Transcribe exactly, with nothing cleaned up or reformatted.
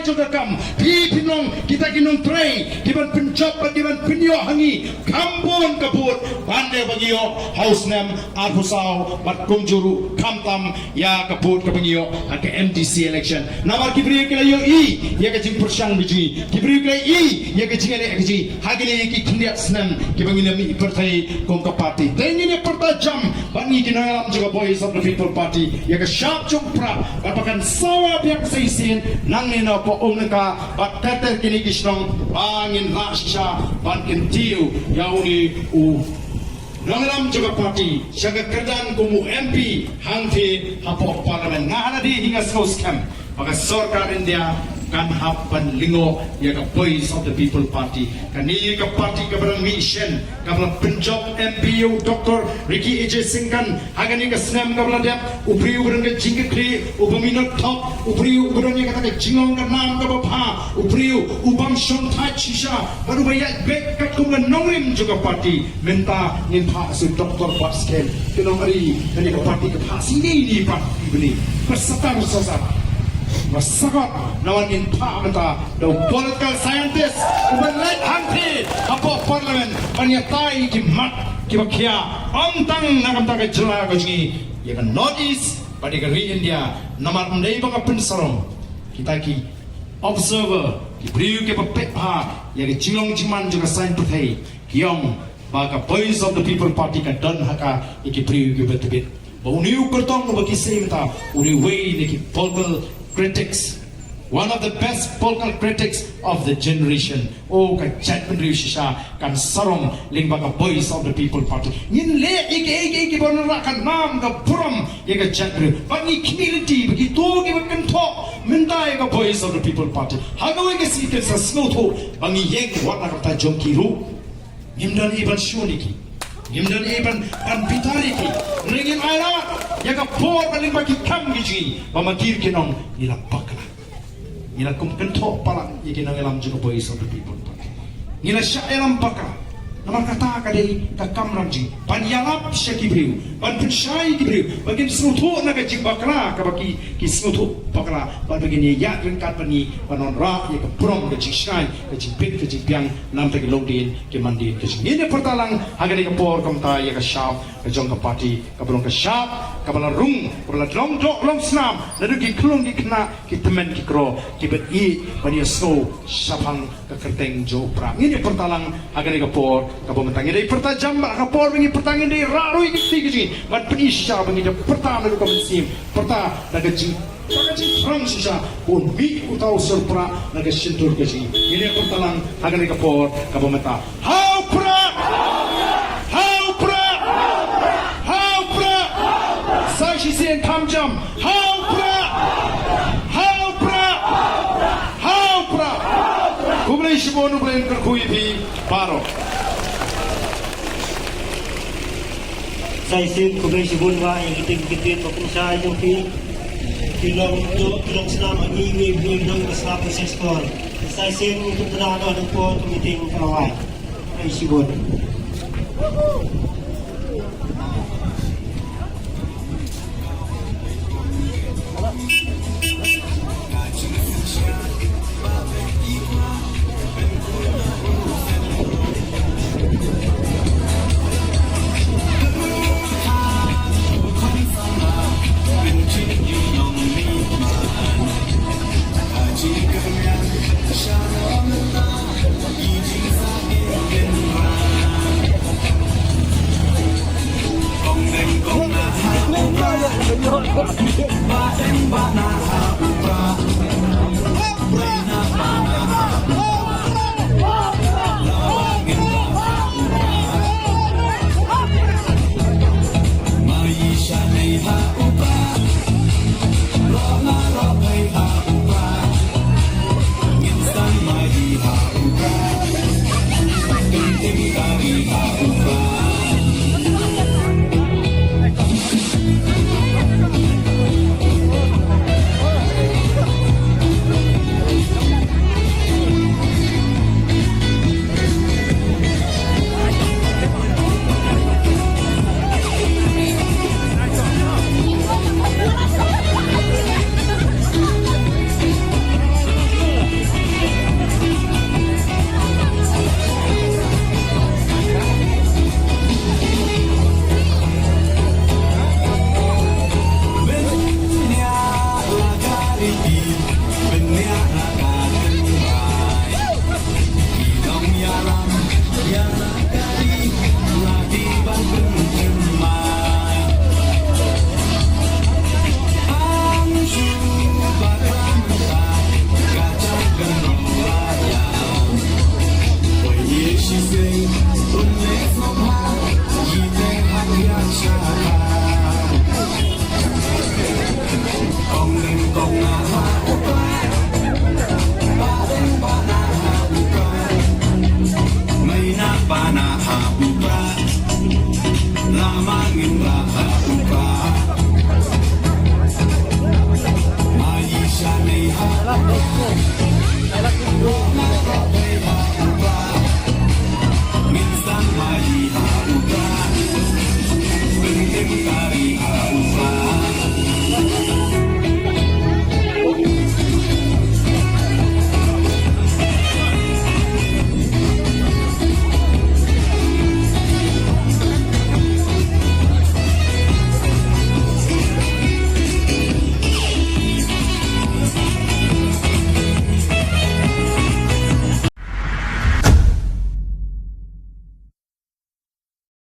jong ka kam, phi phin long kita ki nongtrei kiban pynjop bad kiban pynïoh ha ngi kham bun ka vote ban dei ba ngi ïoh ha u snem arphew saw bad kumjuh ruh khamtam ïa ka vote kaba ngi ïoh ha ka M D C election. Namar ki briew ki la ïohi ïa ka jingpyrshang ka jong ngi, ki briew ki la ïohi ïa ka jingïaleh ka jong ngi ha kine ki khyndiat snem kiba ngi la mih pyrthei kum ka party. Te ngin ïa pyrta jam bad ngi ki nongïalam jong ka Voice of the People Party ïa ka shap jong u Prah, bad ba kan sawa biang sa shisien nangne na poh Umnangkah bad ter ter kine ki shnong ba ngin lah shisha ban kyntiew ïa une u nongïalam jong ka party sha ka kyrdan kum u M P hangtei hapoh Parliament. Nga hana dei hi nga sngew skhem ba ka sorkar India kan hap ban lyngngoh ïa ka Voice of the People Party. Kane ka party kaba dang mih shen, kaba la pynjop M P ïa u Doctor Ricky A J Syngkon ha kane ka snem kaba la dep, u briew uba don ka jingkitkhlieh, uba minot thok, u briew uba don ïa kata ka jinglong ka nam kaba bha, u briew u bym shongthait shisha bad uba ïaid beit katkum ka nongrim jong ka party. Mynta ngin phah sa u Doctor Batskhem. Ki nongari, kane ka party ka phah sa ine ine pat, ine ine. Ba satar sasar, ba sagat. Namar ngin phah mynta da u political scientist uba leit hangtei hapoh Parliament ban ïatai ki mat kiba khia, ym tang na ka bynta ka jylla ka jong ngi, ïa ka North East bad ïa ka ri India. Namar ym dei ba nga pynsarong, kita ki observer, ki briew kiba peit bha ïa ka jinglong jingman jong ka saiñ pyrthei, ki ong ba ka Voice of the People Party ka don ha ka ïa ki briew kiba tbit. Ba une u kyrtong uba ki sei mynta, une uwei na ki vocal critics, one of the best vocal critics of the generation. Oh, ka jaitbynriew shisha kan sarong lyngba ka Voice of the People Party. Ngin leh ïa kiei kiei kiba wanrah ka nam ka burom ïa ka jaitbynriew. Bad ngi khmih lynti ba kito kiba kynthoh mynta ïa ka Voice of the People Party, ha kawei ka sngi kin sa sngewthuh ba ngi ïeng wat na ka bynta jong ki ruh. Ngim don ei ban shun ïa ki. Ngim don ei ban, ban bitar ïa ki. Hynrei ngin ai lad ïa ka por ba lyngba ki kam ki jong ngi ba ma ki ruh kin ong ngi la bakla. Ngi la kum kynthoh palat ïa ki nongïalam jong ka Voice of the People Party. Ngi la shah ïalam bakla. Namar kata ka dei ka kamram jong ngi ban ïalap sha ki briew, ban pynshai ïa ki briew ba kin sngewthuh na ka jingbakla kaba ki, ki sngewthuh bakla, bad ba kin ïaid ryngkat bad ngi ban wanrah ïa ka burom, ka jingshngaiñ, ka jingbit ka jingbiang na ka bynta ki longdien ki mandien ka jong ngi. Ngin ïa pyrta lang ha kane ka por kumta ïa ka shap ka jong ka party, kaba long ka shap kaba la rung, kaba la long doh long snam naduh ki khlung ki khynnah, ki tymmen ki kro, kiba ïeit ban ïasngew shaphang ka kyrteng jong u Prah. Ngin ïa pyrta lang ha kane ka por kaba mynta. Ngin ïa pyrta jam bad ha ka por ba ngin pyrta ngin ïa rah ruh ïa ki kti ki jong ngi ban pyni shisha ba ngin ïa pyrta naduh ka mynsiem, pyrta da ka jing, da ka jingthrang shisha ba un mih uta u Sir Prah na ka shyntur ka jong ngi. Ngin ïa pyrta lang ha kane ka por kaba mynta. Ha u Prah! Ha u Prah! Ha u Prah! Sa shisien kham jam. Ha u Prah! Ha u Prah! Ha u Prah! Khublei shibun, U Blei un kyrkhu ïa phi baroh. Sa shisien khublei shibun ba ïa kito ki kti ba kum shai jong phi. Ki long, ki long snam ha ngi, ngi, ngi long ka snam ka sestor. Sa shisien ngi pynthikna noh haduh por ka meeting ka la wai. Ai shibun.